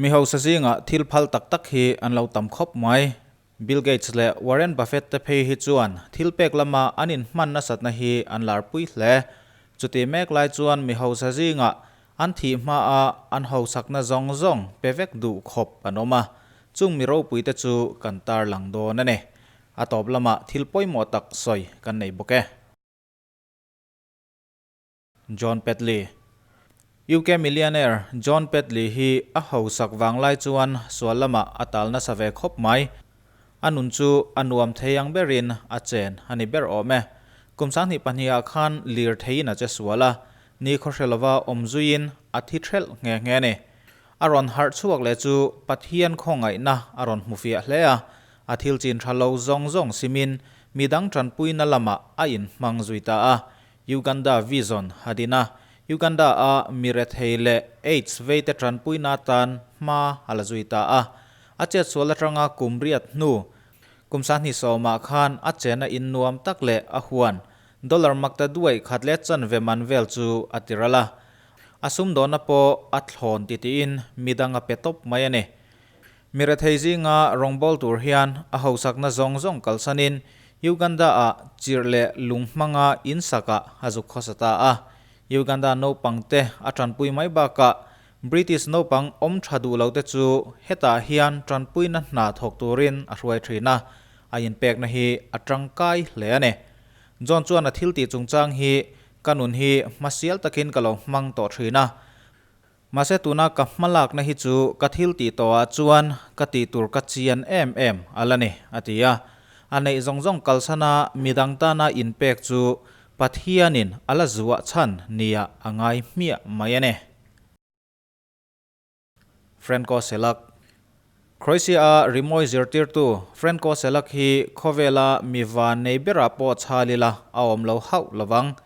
Mi hausa zingah thil phal tak tak hi an lo tam khawp mai. Bill Gates leh Warren Buffett te phei hi chuan thil pek lama an inhman nasatna hi an larpui hle. Chuti mek lai chuan mi hausa zingah an thih hmaa an hausakna zawng zawng pe vek duh khawp an awm a, chung mi ropuite chu kan tarlang dawn a ni. A tawp lamah thil pawimawh tak sawi kan nei bawk e. John Petley. UK millionaire John Petley hi a hausak vanglai chuan sual lamah a tal nasa ve khawp mai. A nun chu a nuam thei ang berin a chen a ni ber awm e. Kum 2002 ah khan lir theiin a che sual a, ni khawhre lova awm zuiin a thi thelh nghe nghe a ni. A rawn harh chhuak leh chu Pathian khawngaihna a rawn hmu fiah hle a, a thil chin tha lo zawng zawng simin midang tanpuina lamah a inhmang zui ta a. Uganda Vision a din a, Uganda-a mi rethei leh AIDS veite tanpuina atan hma a la zui ta a. A chetsual atanga kum riat hnu, kum 20 ah khan a chena in nuam tak leh a huan dollar makta duai khat leh chanve man vel chu a ti ral a. A sumdawnna pawh a thlawn titiin midang a pe tawp mai a ni. Mi rethei zinga rawngbâwl tur hian a hausakna zawng zawng kalsanin Uganda-ah chirh leh lung hmanga in sakah a zuk khawsa ta a. Uganda naupangte a tanpui mai bakah British naupang awm tha duh lote chu hetah hian tanpuina hna thawk turin a hruai thin a, a inpekna hi a tangkai hle a ni. John chuan a thiltih chungchang hi ka nun hi hmasial takin ka lo hmang tawh thin a. Mahse tuna ka hmalakna hi chu ka thil tih tawhah chuan ka tih tur ka chian em em a la ni, a ti a. A neih zawng zawng kalsana midang tana inpek chu Pathianin a la zuah chhan nia a ngai hmiah mai a ni. Franco Selak Croatia-a rimawi zirtirtu Franco Selak hi khawvela mi van nei berah pawh chhal ila a awm lo hauh lovang.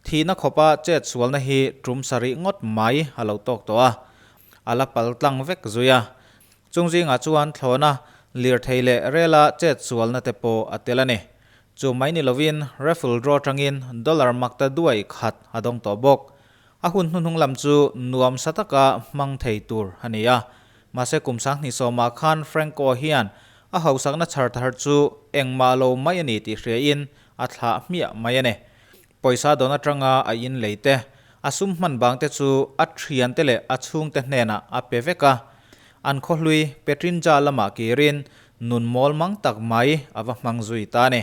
Thihna khawpa chet sualna hi tum sarih ngawt mai a lo tawk tawh a, a la pal tlang vek zui a. Chung zingah chuan thlawna lirthei leh rela chet sualna te pawh a tel a ni. Chu mai ni lovin raffle draw tangin dollar makta duai khat a dawng tawh bawk. A hun hnuhnung lam chu nuam sa taka hmang thei tur a ni a. Mahse kum 20 ah khan Franco hian a hausakna chhar thar chu engmah lo mai a ni tih hriain a thlah hmiah mai a ni. Pawisa dawn atanga a in lei te, a sum hman bang te chu a thian te leh a chhungte hnenah a pe vek a. An khawhlui Petrinja lamah kirin nun mawl mang tak mai a va hmang zui ta a ni.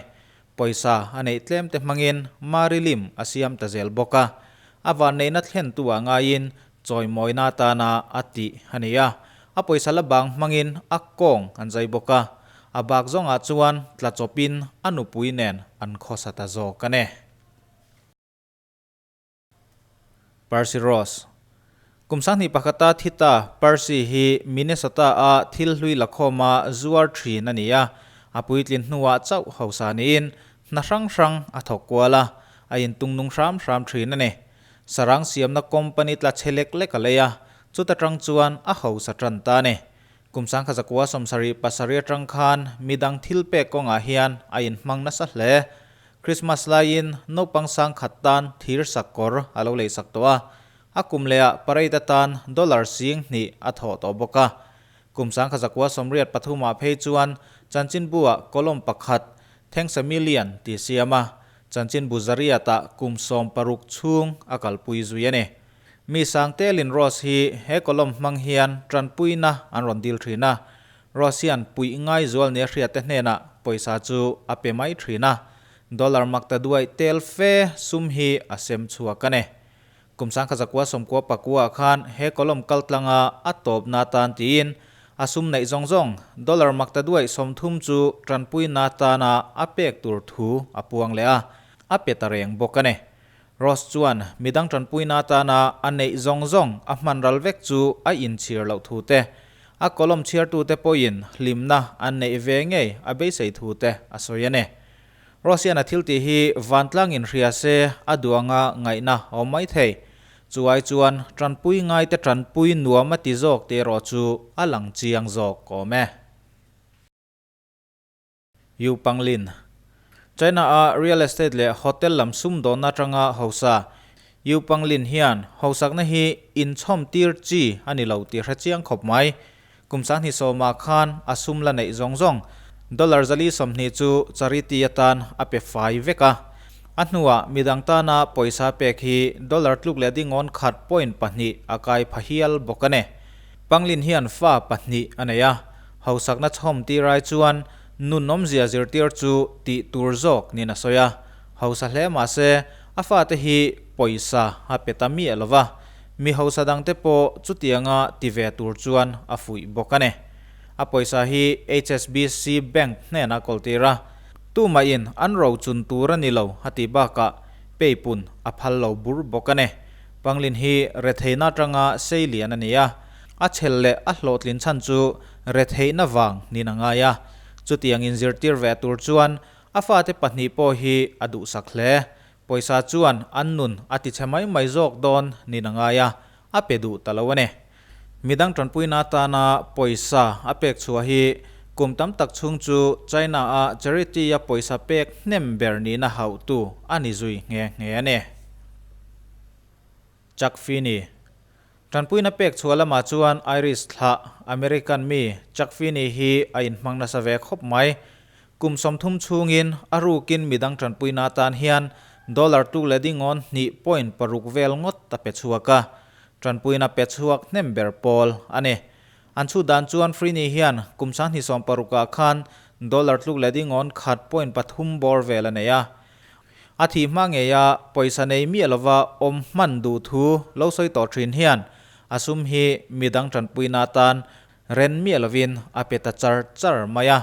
Pawisa a neih tlem te hmangin Mari lim a siam ta zel bawk a. A vanneihna thlentu ah ngaiin chawimawina atana a tih a ni a. A pawisa la bang hmangin a kawng an zai bawk a. A bak zawngah chuan tla chawpin a nupui nen an khawsa ta zawk a ni. Percy Ross. Kum 21 a thi ta Percy hi Minnesota-a thil hlui lakhawma zuar thin a ni a, a puitlin hnuah chauh hausa niin hna hrang hrang a thawk kual a, a intung nung hram hram thin a ni. Sarang siamna company tla chhe lek lek a lei a, chuta tang chuan a hausa tan ta a ni. Kum 1977 atang khan midang thil pek kawngah hian a inhmang nasa hle. Christmas laiin naupang 10,000 tan thir sak kawr a lo lei sak tawh a, a kum lehah parade atan dollar 2000 a thawh tawh bawk a. Kum 1983 ah phei chuan chanchinbu-ah column pakhat Thanks a Million tih siam a, chanchinbu zariatah kum 60 chhung a kalpui zui a ni. Mi sang telin Ross hi he column hmang hian tanpuina an rawn dil thin a, Ross hian puih ngai zual nia hriatte hnenah pawisa chu a pe mai thin a, dollar makta duai tel fe sum hi a sem chhuak a ni. Kum 1999 ah khan he column kaltlanga a tawpna atan tiin a sum neih zawng zawng dollar makta duai 30 chu tanpuina atana a pek tur thu a puang leh a, a pe ta reng bawk a ni. Ross chuan midang tanpuina atana a neih zawng zawng a hman ral vek chu a inchhir loh thu te, a column chhiartute pawhin hlimna an neih ve ngei a beisei thu te a sawi a ni. Ross hian a thil tih hi vantlangin hria se a duh anga ngaihna a awm mai thei. Chu ai chuan tanpui ngaite tanpui nuam a ti zawk tih erawh chu a lang chiang zawk awm e. Yu Panglin. China-a real estate leh hotel lam sumdawnna atanga hausa Yu Panglin hian hausakna hi inchhawm tir chi a ni lo tih hre chiang khawp mai. Kum 2010ah khan a sum la neih zawng zawng dollar 420 chu charity atan a pe fai vek a. A hnuah midang tana pawisa pek hi dollar tluk leh dingawn khat point pahnih a kai pha hial bawk a ni. Panglin hian fa pahnih a nei a, hausakna chhawm tir ai chuan nun awmzia zirtir chu tih tur zawk niin a sawi a. Hausa hle mahse a fate hi pawisa a pe ta miah lo va, mi hausa dangte pawh chutianga ti ve tur chuan a fuih bawk a ni. A pawisa hi HSBC Bank hnenah kawl tir a, tumahin an rochun tur a ni lo a tih bakah peipun a phal lo bur bawk a ni. Panglin hi retheihna atanga sei lian a ni a, a chhel leh a hlawhtlin chhan chu retheihna vang niin a ngai a. Chutiang inzirtir ve tur chuan a fate pahnih pawh hi a duhsak hle. Pawisa chuan an nun a tichhe mai mai zawk dawn niin a ngai a, a pe duh ta lo a ni. Midang tanpuina atana pawisa a pek chhuah hi kum tam tak chhung chu China-a charity-a pawisa pek hnem ber nihna hauhtu a ni zui nghe nghe a ni. Chuck Feeney. Tanpuina pek chhuah lamah chuan Irish thlah American mi Chuck Feeney hi a inhmang nasa ve khawp mai. Kum 30 chhungin a rukin midang tanpuina atan hian dollar tuk leh dingawn hnih point paruk vel ngawt a pe chhuak a. Tanpuina pe chhuak hnem ber pawl a ni. An chhut dan chuan Feeney hian kum 2016ah khan dollar tluk leh dingawn khat point pathum bawr vel a nei a. A thih hma ngeia pawisa nei miah lova awm hman duh thu lo sawi tawh thin hian a sum hi midang tanpuina atan ren miah lovin a pe ta char char mai a.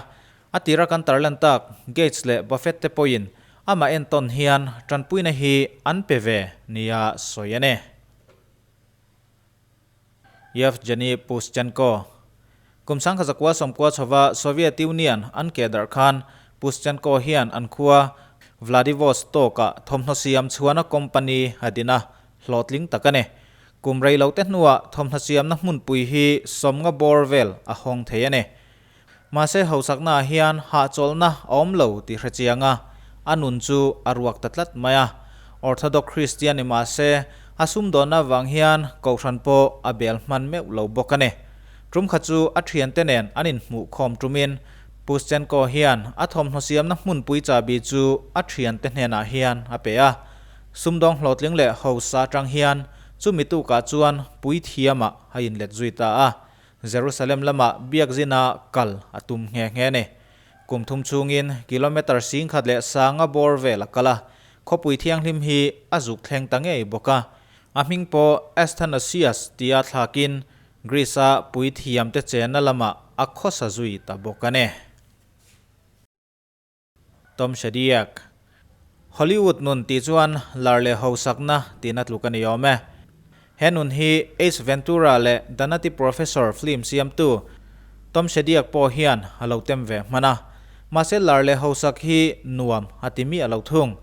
A tira kan tarlan tak Gates leh Buffett te pawhin amah entawn hian tanpuina hi an pe ve nia sawi a ni. Yevgeny Pushchenko. Kum 1990 chhova Soviet Union an ke darh khan Pushchenko hian an khua Vladivostok-ah thawmhnaw siam chhuahna company a din a, hlawhtling tak a ni. Kum rei lo te hnuah thawmhnaw siamna hmunpui hi sawmnga bawr vel a hawng thei a ni. Mahse hausaknaah hian hahchawlhna a awm lo tih hre chiang a, a nun chu a ruak ta tlat mai a. Orthodox Kristian ni mahse a sumdawnna avang hian kohhran pawh a bel hman meuh lo bawk a ni. Tum kha chu a thiante nen an inhmuh khawm tumin Pushchenko hian a thawmhnaw siamna hmunpui chahbi chu a thiante hnenah hian a pe a. Sumdawng hlawhtling leh hausa atang hian chumi tukah chuan puithiamah a inlet zui ta a. Jerusalem lama biakzina kal a tum nghe nghe a ni. Kum thum chhungin kilometre 10,000 leh sanga bawr vel a kal a, khawpui thianghlim hi a zuk thleng ta ngei bawk a. A hming pawh Athanasius tia thlakin Greece-a puithiamte chenna lamah a khawsa zui ta bawk a ni. Tom Shadyac. Hollywood nun tih chuan lar leh hausakna tihna tluk a ni awm e. He nun hi Ace Ventura leh The Nutty Professor film siamtu Tom Shadyac pawh hian a lo tem ve hman a. Mahse lar leh hausak hi nuam a ti miah lo thung.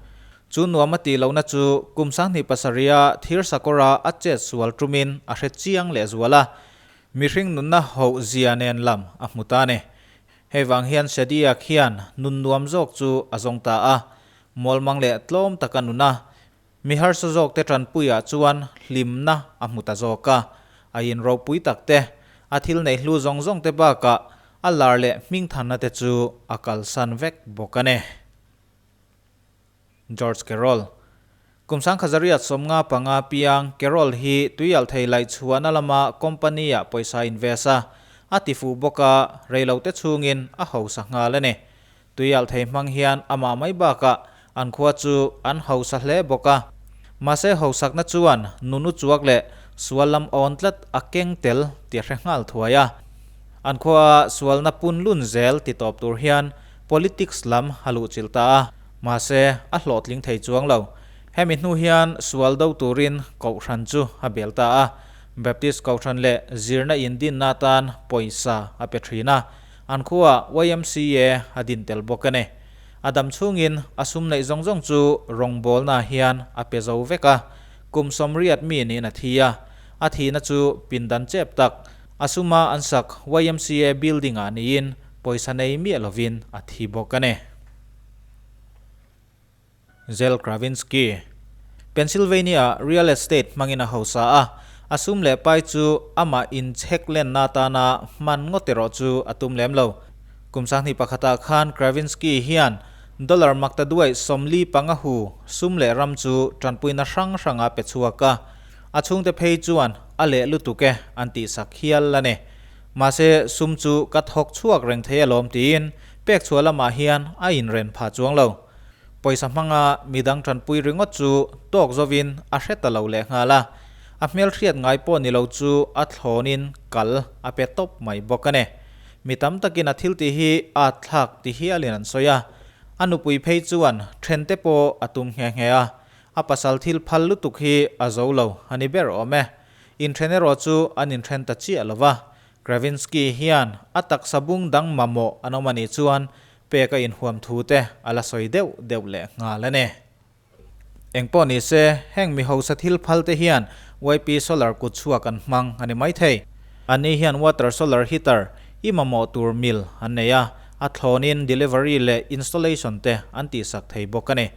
Chu nuam a tih lohna chu kum 27a thir sakawra a chet sual tumin a hre chiang leh zual a. Mihring nunna hoh zia nen lam a hmu ta a ni. Hei vang hian Shadiak hian nun nuam zawk chu a zawng ta a, mawlmang leh tlawm taka nun a, mi harsa zawkte tanpuiah chuan hlimna a hmu ta zawk a. A in ropui tak te, a thil nei hlu zawng zawng te bakah a lar leh hmingthanna te chu a kalsan vek bawk a ni. George Carroll. Kum 1955 piang Carroll hi tuialh thei laih chhuahna lama company-ah pawisa invest a, a ti fuh bawk a, reilote chhungin a hausa nghal a ni. Tuialh thei hmang hian amah mai bakah an khua chu an hausa hle bawk a. Mahse hausakna chuan nunu chuak leh sual lam awn tlat a keng tel tih a hre nghal thuai a. An khua sualna pun lun zel ti tawp tur hian politics lam a luhchilh ta a. Mahse, a hlawhtling thei chuang lo. Hemi hnu hian sual do turin Kohhran chu a bel ta a. Baptist Kohhran leh zirna in dinna atan pawisa a pe thin a. An khuaah YMCA a din tel bawk a ni. A dam chhungin a sum neih zawng zawng chu rawngbawlna hian a pe zo vek a. Kum 80 mi niin a thi a. A thihna chu pindan chep tak, a suma an sak YMCA building-ah niin pawisa nei miah lovin a thi bawk a ni. Zel Kravinsky. Pennsylvania-ah real estate hmangin a hausa a, A sum leh pai chu amah inchhek lenna atana hman ngawt erawh chu a tum lem lo. Kum 21ah khan Kravinsky hian dollar maktaduaih 45 hu sum leh ram chu tanpuina hrang hranga pe chhuak a, a chhungte phei chuan a leh lutuk e an tihsak hial a ni. Mahse sum chu ka thawk chhuak reng thei alawm tiin pek chhuah lamah hian a inren phah chuang lo. Pawisa hmanga midang tanpui ringawt chu tawk zovin a hre ta lo lehnghal a, a hmelhriat ngai pawh ni lo chu a thlawnin kal a pe tawp mai bawk a ni. Mi tam takin a thil tih hi at thlak ti hialin an sawi a, a nupui phei chuan thente pawh a tum nghe nghe a, a pasal thil phal lutuk hi a zo lo a ni ber awm e. Inthen erawh chu an inthen ta chiah lo va, Kravinsky hian a taksa bung dang mamawh an awm a nih chuan pek a inhuam thu te a la sawi deuh deuh leh nghal a ni. Engpawh ni se, heng mi hausa thil phal te hian YP Solar kut chhuak an hmang a ni mai thei. Anni hian water solar heater i mamawh tur mil an nei a, a thlawnin delivery leh installation te an tihsak thei bawk a ni.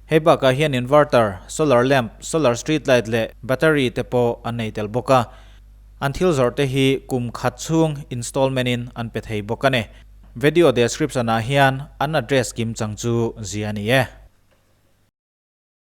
Hei bakah hian inverter, solar lamp, solar street light leh battery te pawh an nei tel bawk a. An thil zawrh te hi kum khat chhung installment in an pe thei bawk a ni. Video description ah hian an address kim chang chu zia a ni e.